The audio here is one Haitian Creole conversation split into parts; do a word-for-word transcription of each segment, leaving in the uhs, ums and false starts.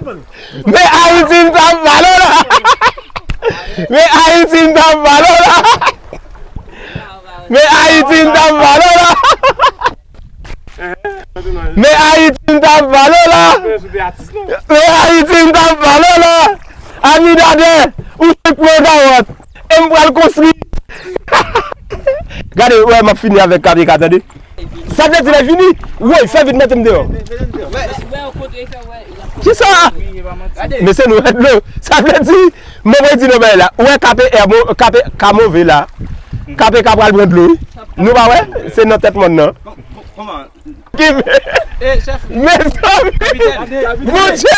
Men Ayiti m t ap pale w la. Men Ayiti m t ap pale w la. Men Ayiti m t ap pale w la. Men Ayiti m t ap pale w la. Men Ayiti m t ap pale w la. Amidadè, ou se pran kawòt. E m pral konstwi. Gade, wè, m ap fini avèk K P K, tande. Sa vle di lè fini? Woy, fè vit, mete m deyò. Kisa? Mesye, nou wè dlo. Sa vle di, mwen mwen di nou bagay la. Ou wè K P R, mo-, K P K move la. K P K pral pran dlo, wi. Nou pa wè? Se nan tèt mòn nan. Ki, mezanmi, Bondye!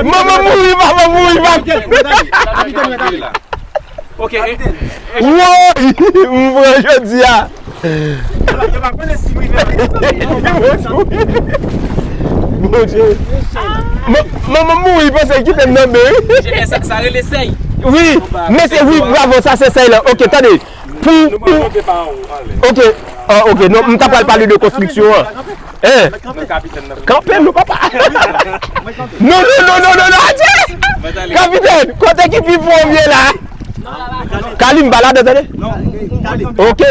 Manman mouri, papa mouri, papa. Woy! M pran jodi a. Bondye! Man-, manman mouri, panse kite m nan men, wi. Sa, sa rele sèy. Wi, mesye, wi, bravo, sa se sèy la. Ok, tande. Pou, pou, ok, ah, ok, non, m ta pral pale de konstriksyon an. Hein? Kanpe, non, papa. Non, non, non, non, non, non, atè! Kapitèn, kote ki pi fon vye la? Kali m pa ladan, tande? Ok.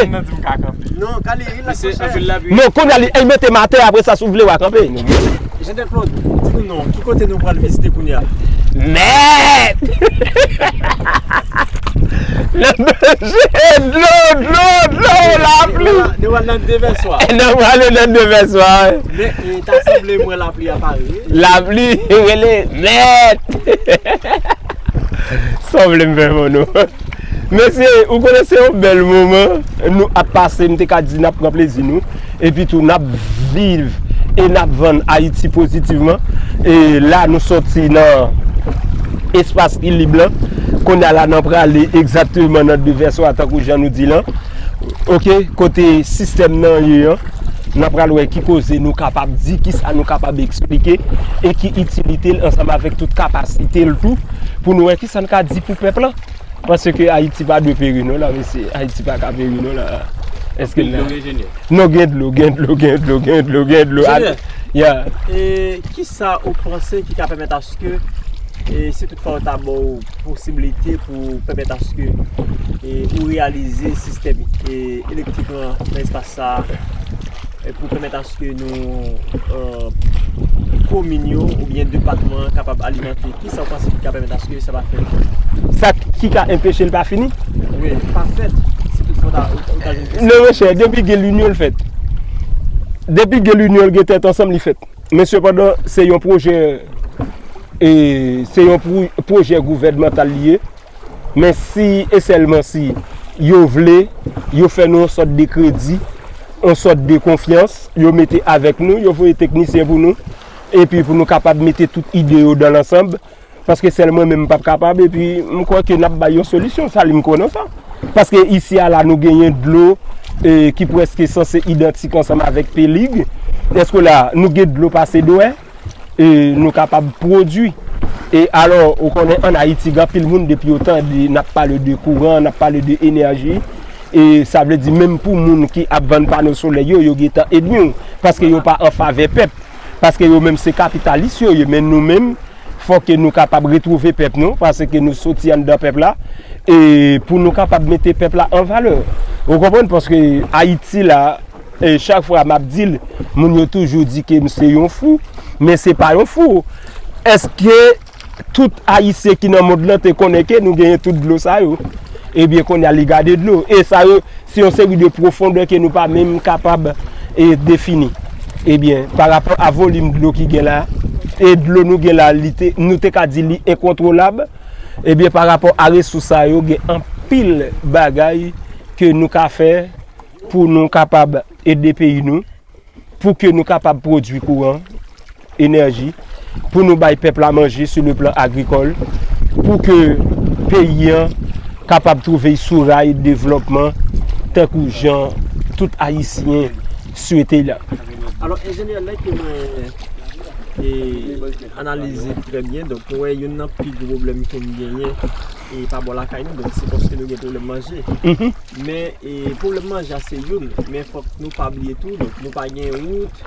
Non, kounye a li, ey, mete m atè, apre sa, si w vle, w a kanpe. Jean Claude, di nou non, ki kote nou pral vizite kounye a? Mèt! Nan bezwen dlo, dlo, dlo, lapli. Nou pral nan devèswa. Nou pral nan devèswa, wi. Men, e, ta sanble mwen lapli a pare, wi. Lapli, rele, mèt! Sanble m fè pou nou. Mesye, ou konnen se yon bèl moman nou ap pase, m te ka di n ap pran plezi nou. Epi tou, n ap viv e n ap vann Ayiti pozitivman. E la, nou sòti nan espas ki lib lan. Kounye a la, n ap prale egzakteman nan devèswa, tankou jan nou di lan. Ok, kote sistèm nan ye an. N ap pral wè ki koze nou kapab di, ki sa nou kapab eksplike, e ki itilite l ansanm avèk tout kapasite l tou, pou nou wè ki sa n ka di pou pèp lan. Paske Ayiti pa dwe peri non la, mesye. Ayiti pa ka peri non la. Èske la? Non, gen dlo, gen dlo, gen dlo, gen dlo, gen dlo. Enjenyè, ya. E kisa ou panse ki ka pèmèt aske, e, si toutfwa yo ta ba w posiblite pou pèmèt aske, e, ou reyalize sistèm, e, elektrik lan nan espas sa a, e, pou pèmèt aske nou, e, komin yo oubyen depatman an kapab alimante. Kisa w panse ki ka pèmèt aske sa pa fèt? Sa ki ka enpeche l pa fini? Wi, pa fèt. Si toutfwa w ta, ou ta, ou ta jwenn... Non, monchè, depi gen linyon, l fèt. Depi gen linyon, l gen tèt ansanm, li fèt. Men sepandan, se yon pwojè, e, se yon pwo-, pwojè gouvènmantal li ye. Men si e sèlman si yo vle, yo fè nou yon sòt de kredi, yon sòt de konfyans, yo mete avèk nou, yo voye teknisyen pou nou, epi pou nou kapab mete tout ide yo dan lansanm, paske sèl mwen menm m p ap kapab, epi m kwè ke n ap bay yon solisyon, sa li m kwè nan sa. Paske isi a la, nou genyen dlo, e, ki prèske sanse idantik ansanm avèk Pelig. Èske la, nou gen dlo pase dwè? E nou kapab pwodui. E alò, ou konnen ann Ayiti, gen anpil moun depi yo tande n ap pale de kouran, n ap pale de enèji, e sa vle di menm pou moun ki ap vann pano solèy yo, yo gentan èdmi w, paske yo pa an favè pèp, paske yo menm se kapitalis yo ye, men nou menm, fò ke nou kapab retwouve pèp nou, paske nou soti anndan pèp la, e pou nou kapab mete pèp la an valè. Ou konprann? Paske Ayiti la, e chak fwa m ap di l, moun yo toujou di ke m se yon fou, men se pa yon fou. Èske tout Ayisyen ki nan mond lan te konnen ke nou genyen tout dlo sa yo? Ebyen, kounye a, li gade dlo. E sa yo, se yon seri de pwofondè ke nou pa menm kapab, e, defini. Ebyen, pa rapò a volim dlo ki gen la, e dlo nou gen la, li te, nou te ka di li enkontwolab. Ebyen, pa rapò a resous sa yo, gen anpil bagay ke nou ka fè pou nou kapab ede peyi nou, pou ke nou kapab pwodui kouran, enèji, pou nou bay pèp la manje sou le plan agrikòl, pou ke peyi an kapab twouve l sou ray devlòpman, tankou jan tout Ayisyen swete l la. Alò, enjenyè, lè ke mwen, e, analize trè byen, donk, mwen wè youn nan pi gwo pwoblèm ke n genyen, e, pa bò lakay nou, donk, se paske nou gen pwoblèm manje. Mhm. Men, e, pwoblèm manje a se youn, men fòk nou pa bliye tou, donk, nou pa gen wout,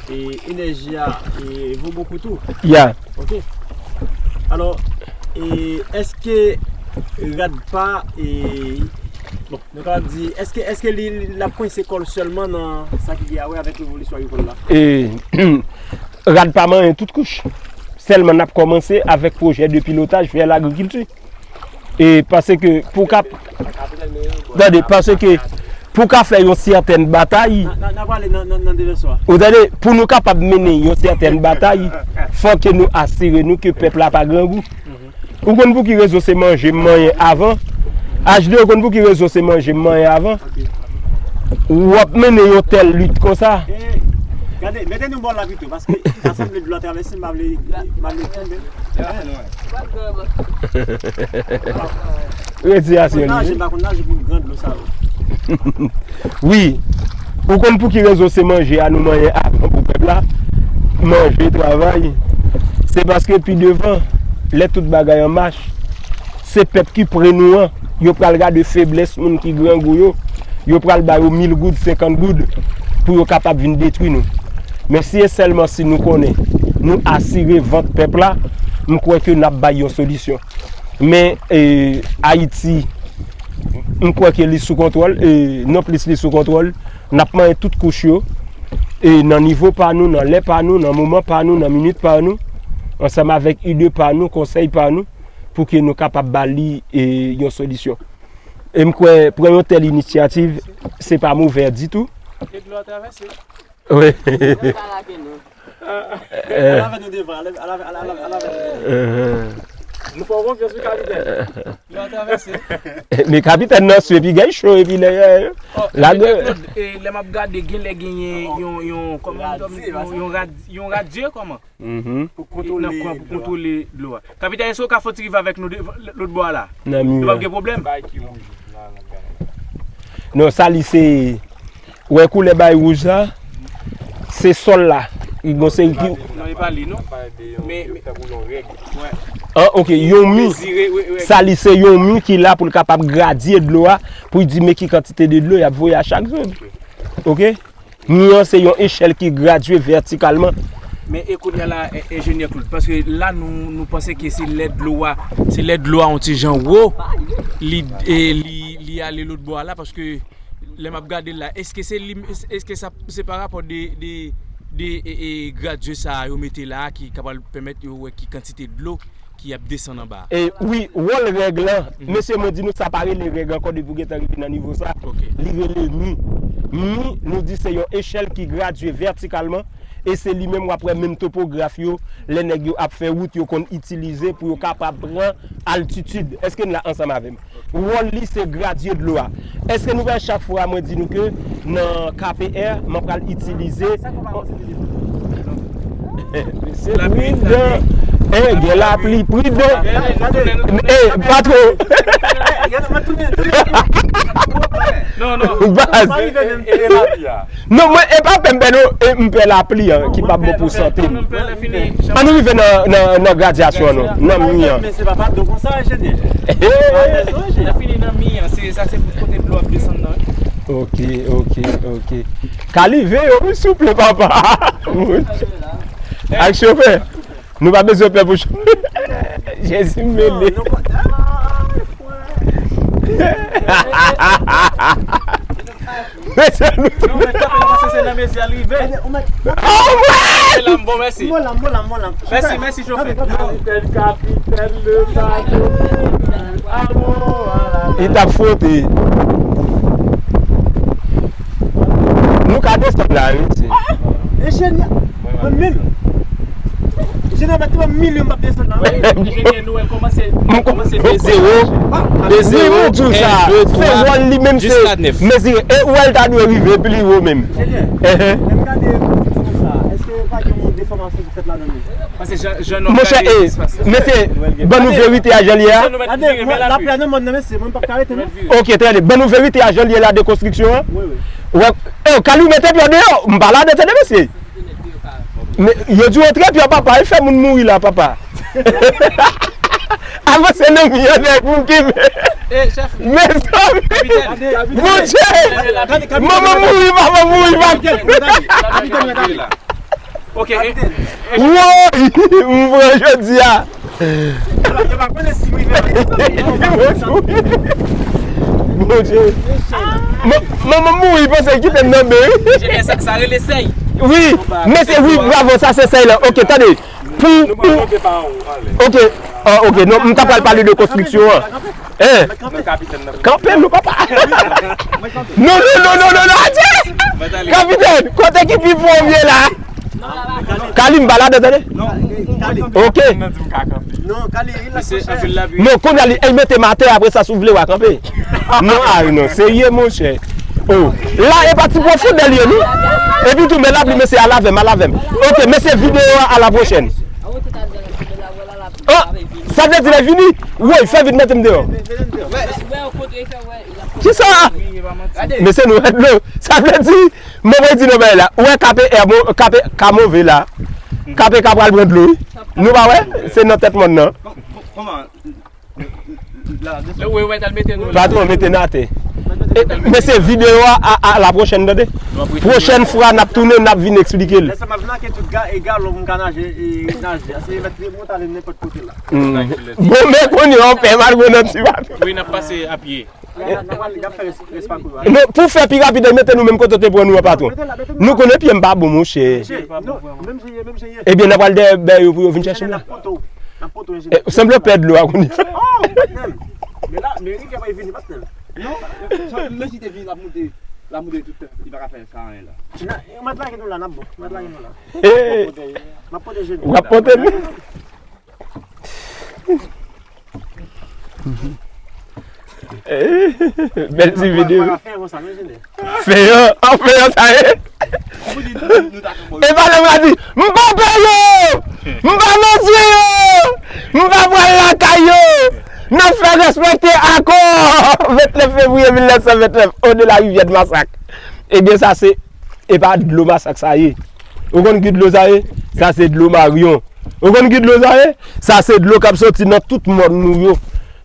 e, enèji a, e, vo bokou tou. Ya. Ok. Alò, e, èske RADPA, e, bon, nou kapab di, èske, èske li, li, l ap kwense kò l sèlman nan sa ki gen a wè avèk revolisyon agrikòl la? E, RADPA manyen tout kouch. Sèlman n ap kòmanse avèk pwojè de pilotaj vè lagrikilti. E paske pou w ka, tande, paske pou w ka fè yon sètèn batay, N a, n a, n a pale nan, nan, nan de lè swa. Ou tande, pou nou kapab mennen yon sètèn batay, fò ke nou asire nou ke pèp la pa grangou. Ou konn pou ki rezon se manje m manyen avan? H D, ou konn pou ki rezon se manje m manyen avan? W ap mennen yon tèl lit konsa? Eh, gade, mete nou bò la pito, paske ta sanble dlo a travèse, m pa vle, m pa vle tonbe. Retirasyon li. Naje, m pa konn naje pou gran dlo sa yo. Wi. Ou konn pou ki rezon se manje a nou manyen avan pou pèp la? Manje, travay. Se paske pi devan, lè tout bagay an mach, se pèp ki pre nou an, yo pral gade feblès moun ki grangou yo, yo pral ba yo mil goud, senkant goud, pou yo kapab vin detwi nou. Men si e sèlman si nou konnen, nou asire vant pèp la, m kwè ke n ap bay yon solisyon. Men, e, Ayiti, m kwè ke li sou kontwòl, e, non plis li sou kontwòl, n ap manyen tout kouch yo, e, nan nivo pa nou, nan lè pa nou, nan moman pa nou, nan minit pa nou, ansanm avèk ide pa nou, konsèy pa nou, pou ke nou kapab ba li, e, yon solisyon. E m kwè, pran yon tèl inisyativ, se pa movè ditou. E dlo a travèse. Wi. Al avè nou devan, al avè, al avè, al avè, al avè. Nou fè w konfyans, wi, kapitèn. Dlo a travèse. Men kapitèn nan sou epi gay cho epi lè, lagè. Claude, e, lè m ap gade, genlè genyen yon, yon, kòman, yon, yon rad-, yon radye, kòman? Mhm. Pou kontwole dlo a. Nan kwen pou kontwole dlo a. Kapitèn, èske w ka fè yon ti rive avèk nou de, lòt bò a la? Nan mi an. Nou p ap gen pwoblèm? Bay ki wouj la, nan gade. Non, sa li se, wè koulè bay wouj la, se sòl la. Li gon seri ki... Non, e pa li, non. Men, men, tankou yon règ. Wè. An, ok, yon mi. Mezire, wi, wi. Sa li se yon mi ki la pou l kapab gradye dlo a, pou l di men ki kantite de dlo y ap voye a chak zòn. Ok? Mi an se yon echèl ki gradye vètikalman. Men e kounye a la, en-, enjenyè Claude, paske la nou, nou panse ke se lè dlo a, se lè dlo a yon ti jan wo, li, e, li, li ale lòt bò a la, paske lè m ap gade la, èske se li, èske sa, se pa rapò de, de, de, e, e, gradye sa a yo mete la a ki kapab pèmèt yo wè ki kantite dlo ki ap desann anba a. E, wi, wòl règ lan, mesye, mwen di nou sa pa rele règ ankò depi w gentan rive nan nivo sa. Ok. Li rele mi. Mi, nou di se yon echèl ki gradye vètikalman, e se li menm w ap wè menm topograf yo, lè nèg yo ap fè wout, yo konn itilize pou yo kapab pran altitid. Èske n la ansanm avè m? Wòl li se gradye dlo a. Èske nou wè chak fwa mwen di nou ke nan K P R, mwen pral itilize... Mesye, pridan. Eh, gen lapli, pridan. Eh, patwon. Non, non. Baz. Non, mwen, e pa pè m pè non, e m pè lapli an, ki pa bon pou sante m. Ann nou rive nan, nan, nan gradyasyon nou, nan mi an. Men se pa, pa dlo konsa, enjenyè. Lè fini nan mi an, se, sa se pou kote dlo ap desann nan, wi. Ok, ok, ok. Kalive yo, wi, souple, papa. Ak chofè. Nou pa bezwen pè pou chofè. Jezi m mele. Mesye, nou... Non, men kanpe la, paske se nan mezi a l rive. Oh, ouais! Bon, mèsi. Mèsi, mèsi, chofè. Kapitèn, kapitèn, le bato. Li t ap fwote. Nou ka desann la, wi, mesye. Enjenyè, mwen menm. Enjenyè, mwen te ban milyon, m ap desann la. Enjenyè Noël, kòmanse, kòmanse de zewo. De zewo, mwen di w sa. Se wòl li menm, se mezire. E ou wè l ta dwe rive pli wo menm. Enjenyè, lè m gade konstriksyon sa, èske pa gen yon defòmasyon ki fèt ladan l? Monchè, e, mesye, ban nou verite a jan l ye a. Gade, mwen, lapli a nan mòn nan, mesye, mwen, m p ap ka rete, non. Ok, tande, ban nou verite a jan l ye la de konstriksyon an. Wi, wi. Wè, e, Kali, ou mete pye w deyò, m pa ladan, tande, mesye. Men, yo di w antre pye w, papa, e fè moun mouri la, papa. Avanse nan mi an, nèg, pou m kenbe. Mezanmi. Bondye! Manman mouri, papa mouri, papa. Ok, e, e, woy! M pran jodi a. Yo pa konnen si m rive. Bondye. Manman m mouri, panse l kite m nan men wi. Sa, sa rele sèy. Wi, mesye, wi, bravo, sa se sèy la. Ok, tande. Pou, pou, ok, ah, ok, non, m ta pral pale de konstriksyon an. Hein? Kanpe nou, papa. Non, non, non, non, non, non, atè! Kapitèn, kote ki pi fon vye la? Kali m pa ladan, tande? Ok. Non, kounye a li, ey, mete m atè, apre sa, si w vle, w a kanpe. Non, ah, non, serye, monchè. Oh, la, e pa ti pwofondè li ye, non? Epi tou, men lapli, mesye, al avè m, al avè m. Ok, mesye, videyo a, à la prochaine. Oh, sa vle di lè fini? Woy, fè vit, mete m deyò. Kisa? Mesye, nou rèd dlo. Sa vle di, mwen mwen di nou bagay la. Ou wè K P R, bon, K P K move la. K P K pral pran dlo, wi. Nou pa wè? Se nan tèt mòn nan. Kòman? Patwon, mete n atè. E, mesye, videyo a, a, a la pwochèn, tande. Pwochèn fwa, n ap tounen, n ap vin eksplike l. Lè sa m ap vin ak tout ga, e galon pou m ka naje, e naje. Se mèt remonte ale nenpòt kote la. Hmm. Bon, men kounye a, w pè mal gwo nan ti bato. Wi, n ap pase a pye. N ap, n ap, n ap fè res-, res pakou a. Non, pou fè pi rapid, mete nou menm kote w te pran nou an, patwon. Nou konnen pye m pa bon, monchè. Non, menm jan ye, menm jan ye. Ebyen, n ap pral dèyè bè yo pou yo vin chèche nou. N ap poto, n ap poto, enjenyè. Eh, sanble w pè dlo a kounye a. Oh, patnè m. Men la, men rivyè pa vini, patnè m. Non, sa, men si te vini, l ap moute, l ap moute tout tan. Li pa ka fè sa anyen la. Nan, yo mèt lage nou la, n ap bon. Yo mèt lage nou la. Eh. M ap pote, m ap pote jenou. W ap pote l? Bèl ti videyo. Fen an, an fen an sa ye. E pa lè m a di, m pa pè yo! M pa mezire yo! M pa pral lakay yo! N ap fè respekte akò vennèf fevriye mil nèf san vennèf, o de la rivyè de Masak. Ebyen, sa se, e pa dlo Masak sa ye. Ou konn ki dlo sa ye? Sa se dlo Maryon. Ou konn ki dlo sa ye? Sa se dlo k ap soti nan tout mòn nou yo.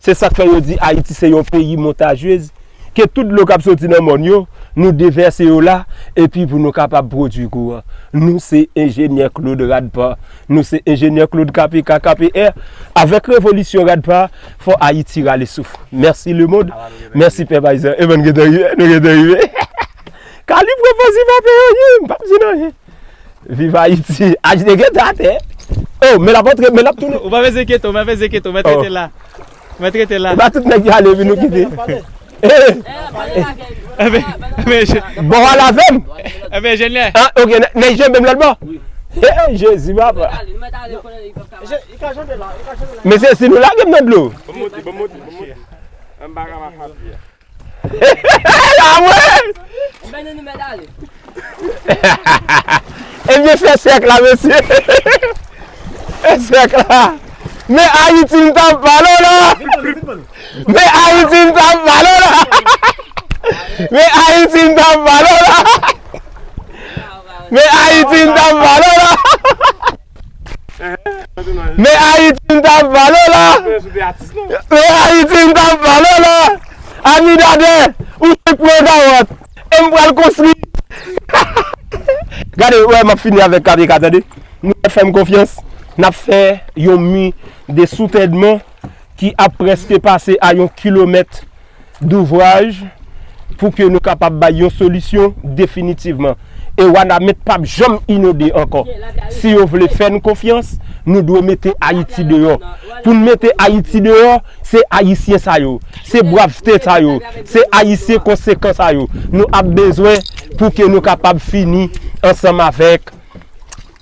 Se sa k fè yo di Ayiti se yon peyi montajez. Ke tout dlo k ap soti nan mòn yo, nou devèse yo la, epi pou nou kapab pwodui kouran. Nou se enjenyè Claude Radpa, nou se enjenyè Claude K P K, K P R, avèk revolisyon Radpa, fò Ayiti rale souf. Mèsi lemonn, mèsi pèp ayisyen. E bann gentan rive, nou gentan rive. Kalib repozi pa peye anyen, m p ap di nou anyen. Viv Ayiti. H D K t atè. Oh, men l ap antre, men l ap tounen. Ou pa bezwen enkyete w, ou pa bezwen enkyete w, mèt rete la. Mèt rete la. E pa tout nèg ki ale epi nou kite. Eh. Bon, al avè m. Enben, enjenyè. Ah, ok, nèg, nèg janbe m lòt bò. Eh, Jezi, papa. Mesye, si nou lage m nan dlo. Ban m monte, ban m monte, ban m monte. Anba ka pa fatige. A mwen! Bène nou mèt ale. Ebyen, fè sèk la, mesye. Fè sèk la. Men Ayiti m t ap pale w la. Men Ayiti m t ap pale w la. Men Ayiti m t ap pale w la. Men Ayiti m t ap pale w la. Men Ayiti m t ap pale w la. Men Ayiti m t ap pale w la. Abinader, ou se pran kawòt. E m pral konstwi. Gade, wè, m ap fini avèk K P K, tande. Nou fè m konfyans. N ap fè yon mi de soutènman ki ap prèske pase a yon kilomèt douvraj pou ke nou kapab bay yon solisyon definitivman. E Wanament p ap janm inonde ankò. Si yo vle fè n konfyans, nou dwe mete Ayiti deyò. Pou n mete Ayiti deyò, se Ayisyen sa yo, se bravte sa yo, se Ayisyen konsekan sa yo. Nou ap bezwen pou ke nou kapab fini ansanm avèk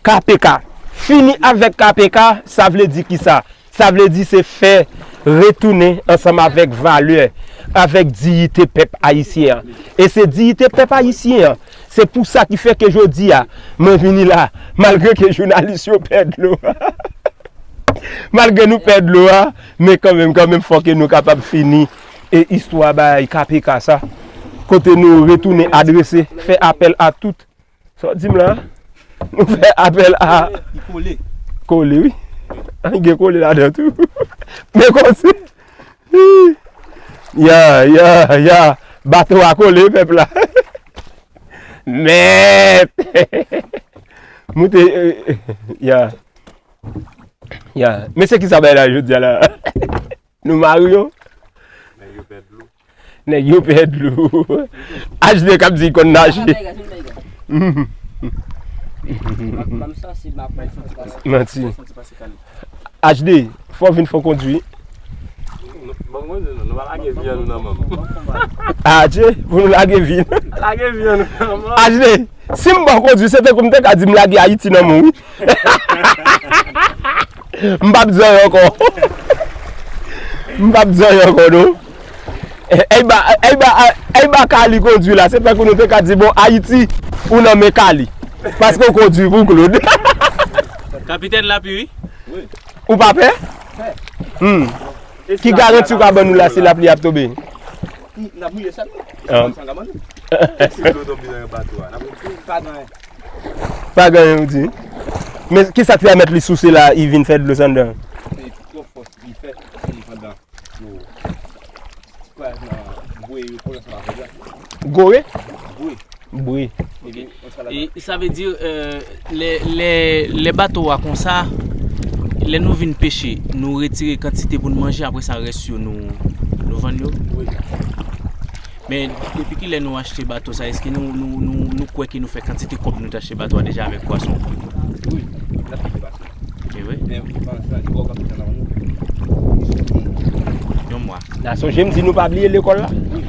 K P K. Fini avèk K P K, sa vle di kisa? Sa vle di se fè retounen ansanm avèk valè, avèk diyite pèp ayisyen an. E se diyite pèp ayisyen an, se pou sa ki fè ke jodi a, mwen vini la, malgre ke jounalis yo pè dlo. Malgre nou pè dlo a, men kanmenm, kanmenm, fò ke nou kapab fini e istwa bay K P K sa. Kote nou retounen adrese, fè apèl a tout Sa w di m la? Nou fè apèl a. Li kole. Kole, wi. An gen kole ladan tou. Men konsi. Ya, ya, ya. Bato a kole, pèp la. Mèt. Moute, eh, eh, ya. Ya, mesye, kisa bay la jodi a la? Nou mare yo? Nèg yo pèd dlo. Nèg yo pèd dlo. H D k ap di l konn naje. Manti. H D, fò w vin fè w kondwi. Bon, mwen di nou, nou pa lage vi an nou nan men m. Adje, pou nou lage vi. Lage vi an nou nan men m. H D, si m ba w kondwi, se tankou m te ka di m lage Ayiti nan men w, wi. M p ap di anyen ankò. M p ap di anyen ankò, non. Ey ba, ey ba, ey ba Kali kondwi la, se tankou nou te ka di, bon, Ayiti, ou nan men Kali. Paske w kondwi pou Claude. Kapitèn lapli, wi. Ou pa pè? Hmm. Ki garanti w ka ban nou la si lapli ap tonbe? N ap mouye sèlman. Ah. San ka manje. Si dlo tonbe nan bato a, n ap mouye. Pa gen anyen. Pa gen anyen, ou di. Men kisa k pèmèt li souse la, li vin fè dlo sa anndan? Se twòp fòs li fè, li pandan yo. Ti kwayaj nan bwe yo, konnen sa va fè la. Gore? Bwe. Bwe. Epi, on sa la. E sa vle di, euh, lè, lè, lè bato a konsa, lè nou vin peche, nou retire kantite pou n manje, apre sa, rès yo, nou, nou vann yo? Wi. Men, depi kilè nou achte bato sa, èske nou, nou, nou, nou kwè ke nou fè kantite kòb nou te achte bato a deja avèk pwason? Wi, n ap achte pwason. Se vre? Men, bon, sa, li poko kapitèn la, non. Yon mwa. N a sonje m di nou pa bliye lekòl la. Wi.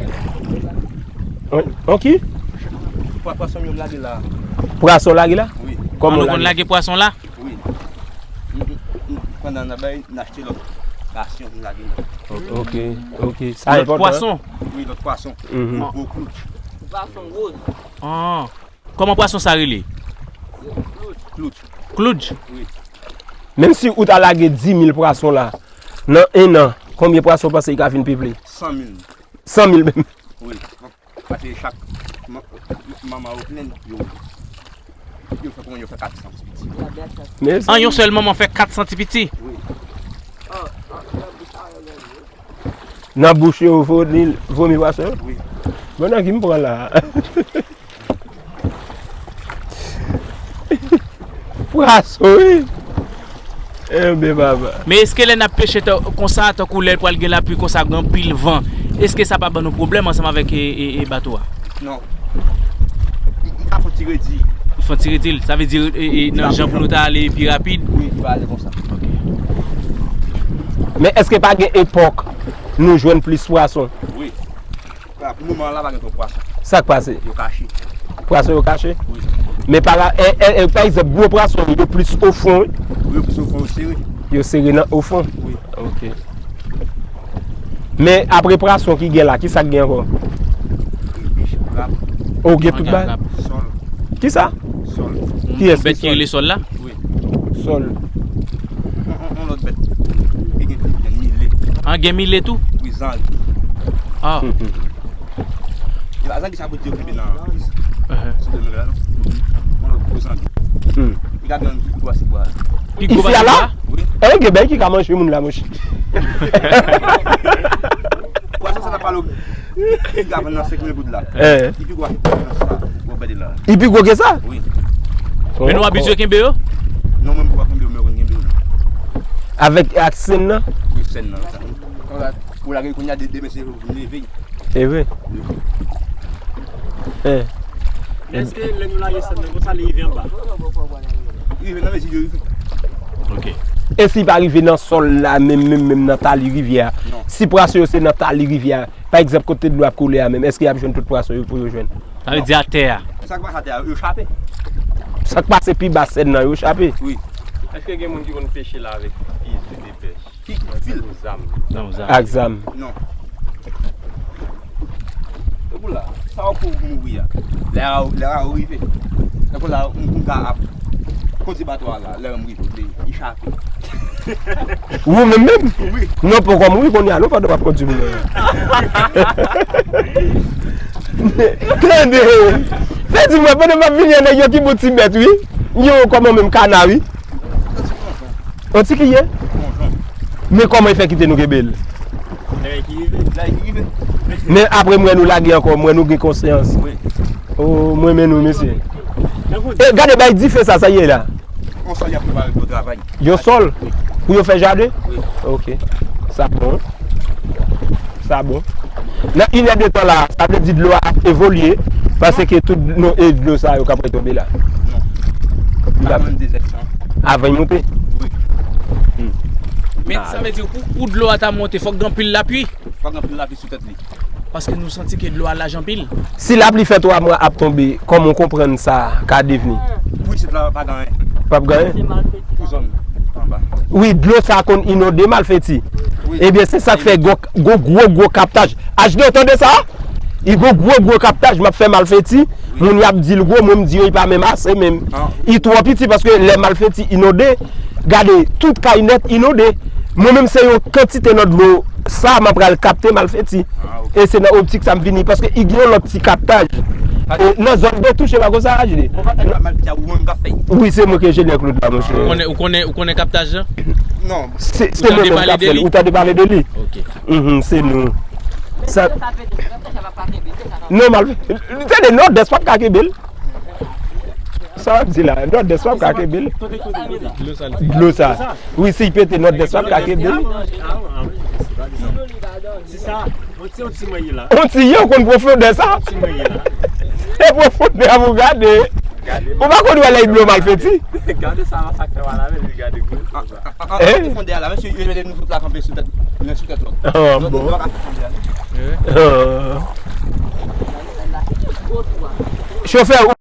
On, on ki? Pwa-, pwason yo lage la. Pwason lage la? Wi. Kòman nou konn lage pwason la? Wi. M, m, m, pandan n ap bay, n achte lòt rasyon, n lage nan. O-, ok, ok. Sa lòt enpòtan. Pwason? Wi, lòt pwason. Mhm. Gwo klouch. Pwason woz. Ah. Kòman pwason sa rele? Klouch. Klouch? Wi. Menm si ou ta lage dis mil pwason la, nan en an, konbyen pwason w panse li ka vin peple? San mil. San mil menm? Wi. Paske chak man-, manman yo plenn, yo, yo fè konbyen, yo fè kat san ti piti. Men an yon sèl manman fè kat san ti piti. Wi. Nan bouch yo, vo-, li vomi pwason? Wi. Bon, nan ki m pran la? Pwason, wi. Enben, papa. Men èske lè n ap peche tan-, konsa, tankou lè pral gen lapli konsa, gen anpil van, èske sa pa ban nou pwoblèm ansanm avèk, e, e, e bato a? Non. Li, li ka fè yon ti redi. Li fè yon ti redi, sa vle di, e, e, nan jan pou nou ta ale pi rapid? Wi, li va ale konsa. Ok. Men èske pa gen epòk nou jwenn plis pwason? Wi. Pou moman an la, pa gen twòp pwason. Sa k pase? Yo kache. Pwason yo kache? Wi. Men pa, e, e, e, pa egzanp, gwo pwason yo plis ofon, wi. Wi, yo plis ofon, yo sere. Yo sere nan ofon? Wi. Ok. Men apre pwason ki gen la, ki sa k gen ankò? Kreyfish, krab. O, gen tout bagay? Sòl. Ki sa? Sòl. Kiyès ki sòl? Bèt ki rele sòl la? Wi. Sòl. On, on, on lòt bèt. Ki gen, gen mile. An, gen mile tou? Wi, zangi. Ah. Zangi sa pou di yo kenbe nan sou de mil la, non? On lòt gwo zangi. Li ka gen pi gwo pase bwa. Pi gwo pase bwa? Wi. An, gen bèl ki ka manje moun la, monchè. Pwason sa n ap pale w, li ka vann nan senk mil goud la. Eh. Li pi gwo pase pwason sa, gwo bèl la. Li pi gwo ke sa? Wi. Men nou abitye kenbe yo? Non, mwen m poko kenbe yo, men yo konn kenbe yo. Avèk, ak sèn nan? Wi, sèn nan. Ou lage kounye a, de-, demen se jou vin leve. E vre? Wi. Eh. Èske lè nou lage sèn nan konsa, li rive anba? Li rive nan mezi yo rive. Ok. E si li pa rive nan sòl la, menm, menm, menm nan tali rivyè a? Non. Si pwason yo se nan tali rivyè a, pa egzanp, kote dlo ap koule a menm, èske y ap jwenn tout pwason yo pou yo jwenn? Sa vle di atè a. Sa k pase atè a, yo chape. Sa k pase pi ba sèn nan, yo chape. Wi. Èske gen moun ki konn peche la avèk fizi de pèch? Ki, ki fil? Zam. Non, zam. Ak zam. Non. E pou la, sa w pou mouri a. Lè a, lè a ou rive. E pou la, m, m ka ap kondui bato a la, lè m rive, li, li chape. Ou menm menm? Wi. Non, poko mouri kounye a, non, pandan w ap kondui moun nan. Tande, fè di mwen, pandan m ap vini an, nèg yo ki bout ti bèt, wi. Yo, kòman menm, kana, wi. On ti kiye? Men kòman l fè kite nou kenbe l? Lè ki rive. Lè ki rive. Men apre m wè nou lage ankò, m wè nou gen konsyans. Wi. Oh, m renmen nou, mesye. E, gade bay dife sa, sa ye la? Yon sòl y ap prepare pou travay. Yon sòl? Wi. Pou yo fè jaden? Wi. Ok. Sa bon. Sa bon. Nan inèdtan la, sa vle di dlo a ap evolye, paske tout dlo, e dlo sa yo k ap retonbe la. Non. Li pa menm dezètan. Avan l monte? Wi. Hmm. Men sa vle di pou, pou dlo a ta monte, fòk gen anpil lapli? Fòk gen anpil lapli sou tèt li. Paske nou santi ke dlo a laj anpil. Si lapli fè twa mwa ap tonbe, kòman w konprann sa ka devni? Pou isit la, pa gen anyen. P ap gen anyen? Pou zòn anba. Wi, dlo sa konn inonde Malfeti. Wi. Ebyen, se sa k fè gwo, gwo, gwo, gwo kaptaj. H D, w tande sa? I gwo, gwo, gwo kaptaj, m ap fè Malfeti. Wi. Moun y ap di l gwo, mwen m di yo, i pa menm ase menm. Ah. I twò piti paske lè Malfeti inonde, gade, tout kay nèt inonde. Mwen menm, se yon kantite nan dlo sa m ap pral kapte Malfeti. Ah, ok. E se nan optik sa m vini, paske i gen yon lòt ti kaptaj. E, nan zòn de touche pa konsa, H D. Bon, kaptaj la, Malfeti a, ou menm k ap fè. Wi, se mwen ki enjenyè Claude la, monchè. Ou konnen, ou konnen, ou konnen kaptaj la? Non. Se, se mwen menm k ap fè l. Ou tande pale de li? Ok. Mhm, se nou. Sa... Non, Malfeti. Tande, Nòdès p ap ka kenbe l. Sa w ap di la, Nòdès p ap ka kenbe l. Dlo sa. Wi, si l pete, Nòdès p ap ka kenbe l. On ti yo konn pwofondè sa. E pwofondè a pou gade. Ou pa konn wè lè dlo Malfeti. Gade sa, sa k fè w al avè l, gade gwo. An, an, an, fondè a la, mesye, yo mete nou tout la kanpe sou tèt, youn sou tèt lòt. Ah, bon. Chofè, w